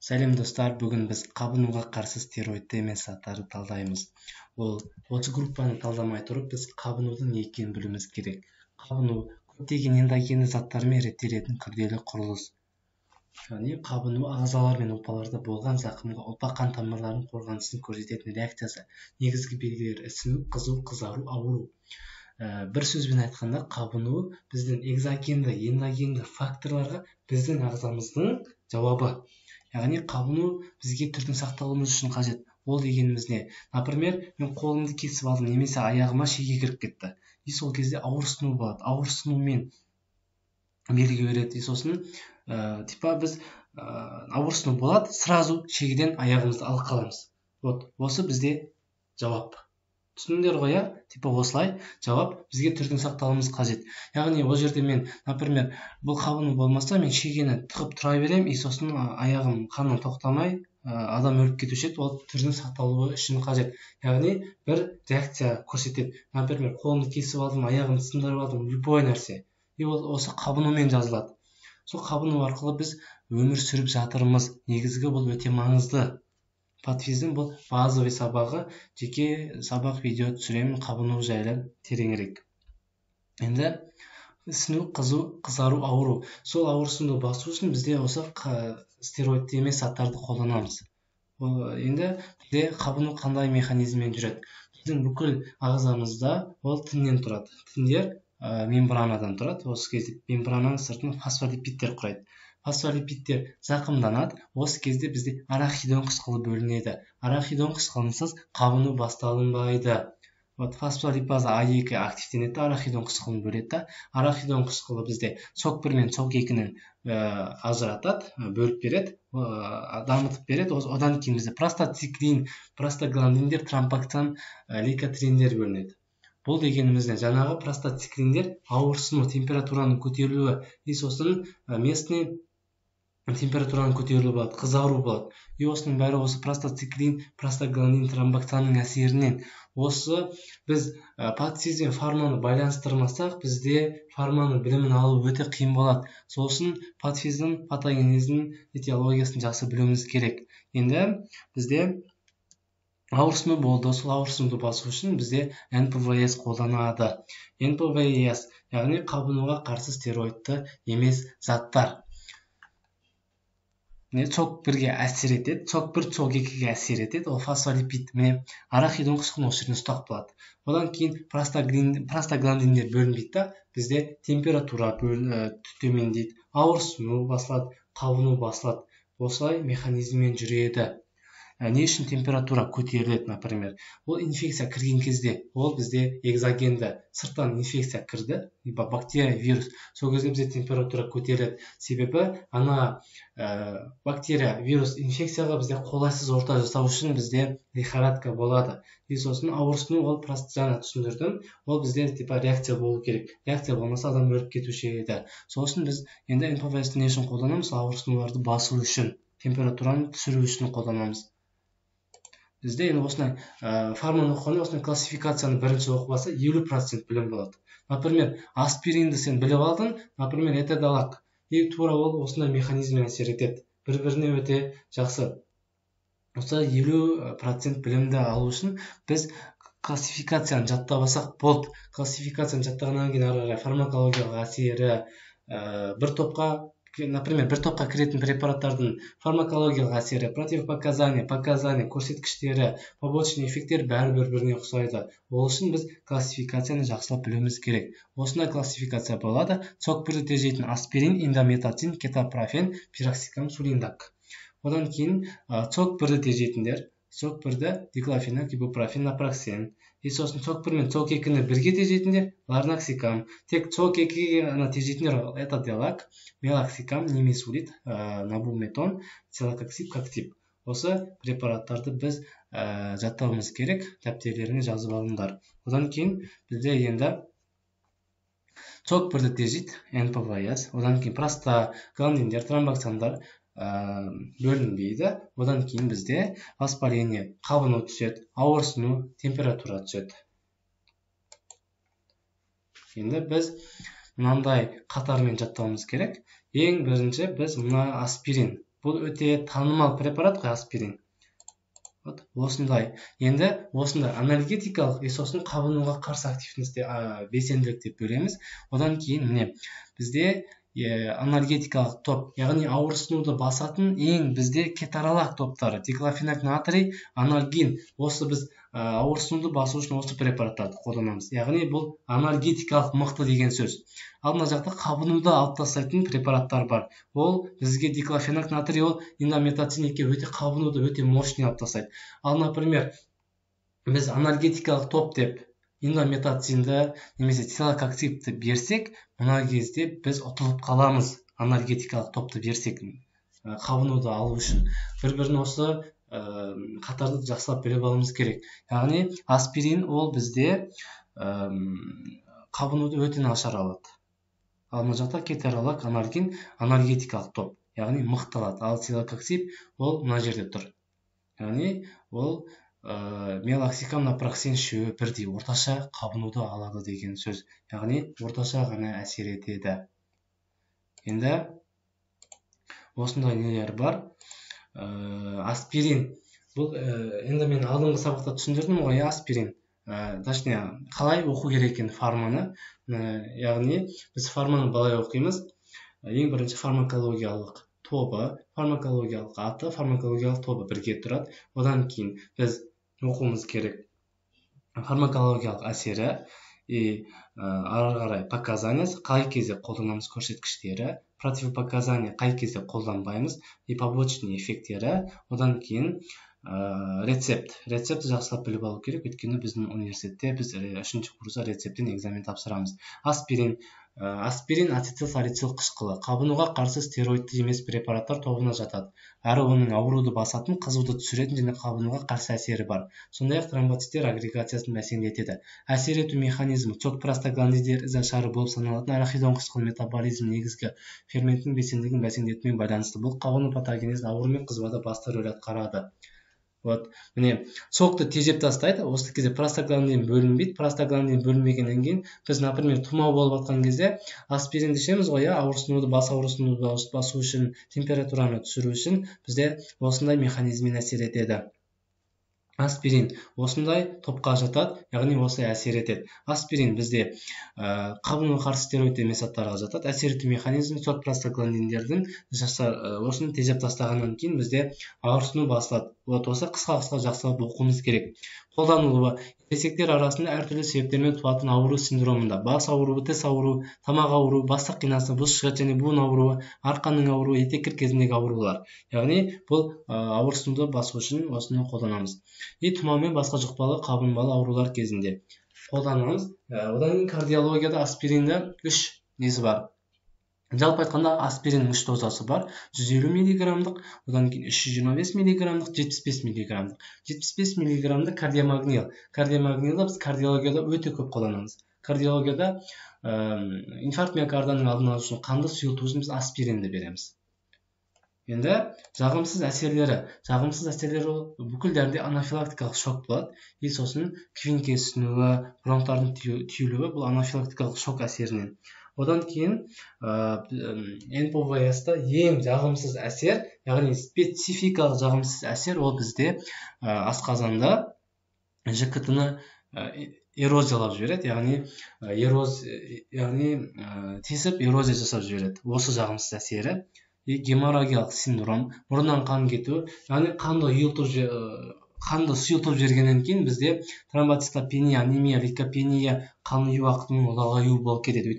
Сәлем, достар! Бүгін біз қабынуға қарсы стероидты емес заттарды талдаймыз. Ол осы группаны талдамай тұрып, біз қабынудың не екенін білуіміз керек. Қабыну – көптеген эндогенді заттармен реттелетін күрделі құрылыс. Яғни қабыну – ағзалар мен ұлпаларда болған зақымға ұлпа қан тамырларының қорғанысын көрсететін реакциясы. Негізгі белгілері: ісіну, қызу, қызару, ауыру. Бір сөзбен айтқанда, қабыну – біздің экзогенді, эндогенді факторларға біздің ағзамыздың жауабы. Яғни қабыну бізге түрдің сақталуымыз үшін қажет. Ол дегеніміз не? Например, мен қолымды кесіп алдым немесе аяғыма шеге кіріп кетті, и сол кезде ауырсыну болады, ауырсынумен белгі береді. И сосын типа біз ауырсыну болады, сразу шегеден аяғымызды алып қаламыз. Вот осы бізде жауап, түсіндіңдер ғой, иә? Типа осылай жауап, бізге түрдің сақталуымыз қажет. Яғни ол жерде мен, например, бұл қабыну болмаса, мен шегені тығып тұра беремін, и сосын аяғым қаннан тоқтамай, адам өліп кетуші еді. Ол түрдің сақталуы үшін қажет, яғни бір реакция көрсетеді. Например, қолымды кесіп алдым, аяғымды сындырып алдым, любой нәрсе, и ол осы қабынумен жазылады. Сол қабыну арқылы біз өмір сүріп жатырмыз. Негізгі бұл өте маңызды. Патфиздің бұл базовый сабағы, жеке сабақ, видео түсіремін қабыну жайлы тереңірек. Енді ісіну, қызу, қызару, ауыру. Сол ауырсынуды басу үшін бізде осы стероидты емес заттарды қолданамыз. Енді бізде қабыну қандай механизммен жүреді? Біздің бүкіл ағзамызда ол тіннен тұрады. Тіндер мембранадан тұрады. Осы кезде мембрананың сыртын фосфолипидтер құрайды. Фосфолипидтер зақымданады. Осы кезде бізде арахидон қышқылы бөлінеді. Арахидон қышқылынсыз қабыну басталынбайды. Вот фосфолипаза А2 активтенеді да, арахидон қышқылын бөледі да. Арахидон қышқылы бізде ЦОК 1 мен ЦОК 2-нің ажыратады, бөліп береді, дамытып береді. Одан кейін бізде простациклин, простагландиндер, тромбоксан, лейкотриендер бөлінеді. Бұл дегеніміз не? Жаңағы простациклиндер ауырсыну, температураның көтерілуі, и сосын местный температураның көтерілуі болады, қызару болады. И осының бәрі осы простациклин, простагландин, тромбоксанның әсерінен. Осы біз патфиз бен фарманы байланыстырмасақ, бізде фарманың білімін алу өте қиын болады. Сол үшін патфиздің патогенезін, этиологиясын жақсы білуіміз керек. Енді бізде ауырсыну болды. Сол ауырсынуды басу үшін бізде НПВС қолданады. НПВС, яғни қабынуға қарсы стероидты емес заттар. Міне, ЦОК 1-ге әсер етеді, ЦОК 1, ЦОК 2-ге әсер етеді. Ол фосфолипид, міне, арахидон қышқылын осы жерден ұстап қалады. Одан кейін простагландиндер бөлінбейді да, бізде температура төмендейді, ауырсыну басылады, қабыну басылады. Осылай механизммен жүреді. Не үшін температура көтеріледі? Например, ол инфекция кірген кезде, ол бізде экзогенді, сырттан инфекция кірді, либо бактерия, вирус, сол кезде бізде температура көтеріледі. Себебі ана бактерия, вирус, инфекцияға бізде қолайсыз орта жасау үшін бізде лихорадка болады. И сосын ауырсыну, ол просто жаңа түсіндірдім, ол бізде типа реакция болу керек. Реакция болмаса, адам өліп кетуші еді. Сол үшін біз енді НПВС не үшін қолданамыз? Ауырсынуларды басу үшін, температураны түсіру үшін қолданамыз. Бізде енді осындай фарманы оқығанда, осындай классификацияны бірінші оқып алса, 50% білім болады. Например, аспиринді сен біліп алдың, например, этодалак, и тура ол осындай механизммен әсер етеді бір біріне өте жақсы. Осы 50% білімді алу үшін біз классификацияны жаттап алсақ болды. Классификацияны жаттағаннан кейін ары қарай фармакологиялық әсері, бір топқа, например, бір топқа кіретін препараттардың фармакологиялық әсері, противопоказания, показания, көрсеткіштері, побочный эффекттері бәрі бір біріне ұқсайды. Ол үшін біз классификацияны жақсылап білуіміз керек. Осындай классификация болады: ЦОК 1-ді тежейтін аспирин, индометацин, кетопрофен, пироксикам, сулиндак. Одан кейін ЦОК 1-ді тежейтіндер: ЦОК 1-ді диклофенак, ибупрофен, напроксен. И сосын ЦОК 1 мен ЦОК 2-ні бірге тежейтіндер лорноксикам. Тек ЦОК 2-ге ғана тежейтіндер этоделак, мелоксикам, нимесулид, набуметон, целекоксиб, коксиб. Осы препараттарды біз жаттауымыз керек, дәптерлеріңе жазып алыңдар. Одан кейін бізде енді ЦОК 1-ді тежейді НПВС. Одан кейін простагландиндер, тромбоксандар бөлінбейді. Одан кейін бізде воспаление, қабыну түседі, ауырсыну, температура түседі. Енді біз мынандай қатармен жаттауымыз керек. Ең бірінші біз мына аспирин. Бұл өте танымал препарат қой аспирин. Вот осындай. Енді осындай анальгетикалық и сосын қабынуға қарсы активность, белсенділік деп бөлеміз. Одан кейін міне бізде анальгетикалық топ, яғни ауырсынуды басатын ең бізде кеторолак топтары, диклофенак натрий, анальгин. Осы біз ауырсынуды басу үшін осы препараттарды қолданамыз. Яғни бұл анальгетикалық мықты деген сөз. Ал мына жақта қабынуды алып тастайтын препараттар бар. Ол бізге диклофенак натрий, ол индометацин екеуі өте қабынуды өте мощный алып тастайды. Ал, например, біз анальгетикалық топ деп индометацинді немесе целококсибті берсек, мына кезде біз ұтылып қаламыз анальгетикалық топты берсек, қабынуды алу үшін. Бір-бірін осы қатарды жақсылап біліп алуымыз керек. Яғни аспирин ол бізде қабынуды өте нашар алады. Ал мына жақта кеторолак, анальгин анальгетикалық топ, яғни мықты алады. Ал целококсиб ол мына жерде тұр. Яғни ол мелоксикам, напроксен үшеуі бірдей орташа қабынуды алады деген сөз. Яғни орташа ғана әсер етеді. Енді осындай нелер бар. Аспирин бұл енді мен алдыңғы сабақта түсіндірдім ғой, аспирин. Точнее, қалай оқу керек екен фарманы. Яғни біз фарманы былай оқимыз. Ең бірінші фармакологиялық тобы, фармакологиялық аты, фармакологиялық тобы бірге тұрады. Одан кейін біз оқуымыз керек фармакологиялық әсері и ары қарай показаниясы, қай кезде қолданамыз көрсеткіштері, противопоказания қай кезде қолданбаймыз и побочный эффекттері. Одан кейін рецепт. Рецептті жақсылап біліп алу керек, өйткені біздің университетте біз 3-ші курста рецепттен экзамен тапсырамыз. Аспирин. Аспирин ацетилсалицил қышқылы, қабынуға қарсы стероидты емес препараттар тобына жатады. Әрі оның ауруды басатын, қызуды түсіретін және қабынуға қарсы әсері бар. Сондай-ақ тромбоциттер агрегациясын бәсеңдетеді. Әсер ету механизмі цок простагландиндер ізашары болып саналатын арахидон қышқыл метаболизм негізгі ферменттің белсенділігін бәсеңдетумен байланысты. Бұл қабыну патогенезін ауру мен қызбада басты рөл атқарады. Вот, міне сокты тежеп тастайды. Осы кезде простагландин бөлінбейді. Простагландин бөлінбегеннен кейін біз, например, тұмау болып жатқан кезде аспиринді ішеміз ғой, ауырсынуды, бас ауырсынуды басу үшін, температураны түсіру үшін бізде осындай механизммен әсер етеді. Аспирин осындай топқа жатады, яғни осылай әсер етеді. Аспирин бізде қабынуға қарсы стероид емес заттарға жатады. Әсер ету механизмі сок простагландиндердің осыны тежеп тастағаннан кейін бізде ауырсыну басылады. Вот осы қысқа-қысқа жақсылап оқуымыз керек. Қолданылуы ересектер арасында әртүрлі себептермен туатын ауру синдромында бас ауруы, тіс ауруы, тамақ ауруы, бас қинасы, бұлшықет және буын ауруы, арқаның ауруы, етеккір кезіндегі аурулар. Яғни бұл ауырсынуды басу үшін осыны қолданамыз. И тұмаумен басқа жұқпалы қабынбалы аурулар кезінде қолданамыз. Одан кейін кардиологияда аспиринді 3 несі бар. Жалпы айтқанда аспириннің 3 дозасы бар. 150 миллиграммдық, одан кейін 325 миллиграммдық, 75 миллиграммдық. 75 миллиграммдық кардиомагнил. Кардиомагнилді біз кардиологияда өте көп қолданамыз. Кардиологияда инфаркт миокарданың алдын алу үшін, қанды сұйылту үшін біз аспиринді береміз. Енді жағымсыз әсерлері. Жағымсыз әсерлері ол бүкіл дәріде анафилактикалық шок болады. И сосын квинке ісінуі, бронхтардың түйілуі бұл анафилактикалық шок әсерінен. Одан кейін НПВС-та ең жағымсыз әсер, яғни спецификалық жағымсыз әсер ол бізде асқазанда ЖКТ-ны эрозиялап жібереді, яғни яғни тесіп эрозия жасап жібереді. Осы жағымсыз әсері. И геморрагиялық синдром, мұрыннан қан кету, яғни қанды сұйылтып жібергеннен кейін бізде тромбоцитопения, анемия, лейкопения, қан ұю уақытының ұлғаюы болып кетеді.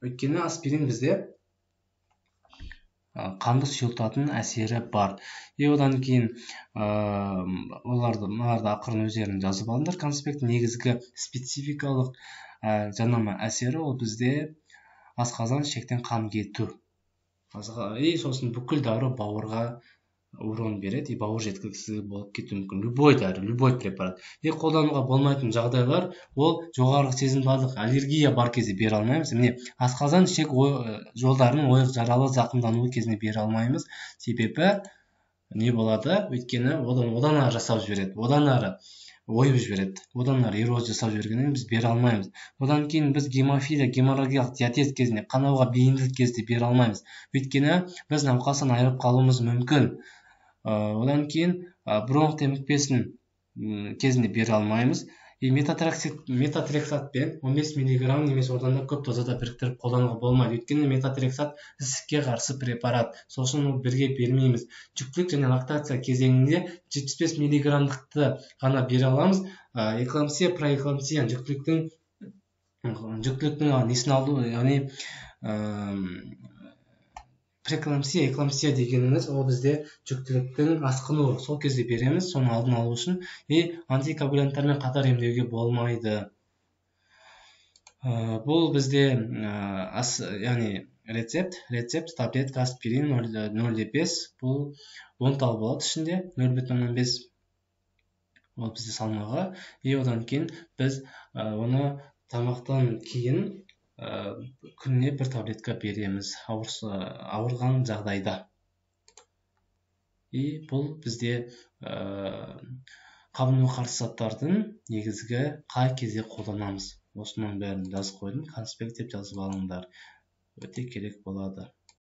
Өйткені аспирин бізде қанды сұйылтатын әсері бар. И одан кейін оларды мыналарды ақырын өздерің жазып алыңдар. Конспект негізгі спецификалық жанама әсері ол бізде асқазан ішектен қан кету. И сосын бүкіл дәрі бауырға урон береді, и бауыр жеткіліксіздігі болып кетуі мүмкін. Любой дәрі, любой препарат. И қолдануға болмайтын жағдайлар ол жоғарғы сезімталдық аллергия бар кезде бере алмаймыз. Міне асқазан ішек жолдарының ойық жаралы зақымдануы кезінде бере алмаймыз. Себебі не болады? Өйткені одан ары жасап жібереді. Одан ары Ойып жібереді, одан ары эрозия жасап жібергеннен кейін біз бере алмаймыз. Одан кейін біз гемофилия, геморрагиялық диатез кезінде, қанауға бейімділік кезде бере алмаймыз, өйткені біз науқастан айырылып қалуымыз мүмкін. Одан кейін бронх демікпесін кезінде бере алмаймыз. И метотрексатпен 15 миллиграмм немесе одан да көп дозада біріктіріп қолдануға болмайды, өйткені метотрексат ісікке қарсы препарат, сол үшін оны бірге бермейміз. Жүктілік және лактация кезеңінде 75 миллиграммдықты ғана бере аламыз. Эклампсия, проэклампсия, жүктіліктің несін алу, яғни преэклампсия, эклампсия дегеніміз ол бізде жүктіліктің асқынуы, сол кезде береміз, соның алдын алу үшін. И антикоагулянттармен қатар емдеуге болмайды. Бұл бізде яғни рецепт таблетка аспирин 0,5, бұл 10 тал болады ішінде, 0,5 ол бізде салмағы. И одан кейін біз оны тамақтан кейін күніне бір таблетка береміз ауырған жағдайда. И бұл бізде қабыну қарсы заттардың негізгі қай кезде қолданамыз, осының бәрін жазып қойдым, конспект деп жазып алыңдар, өте керек болады.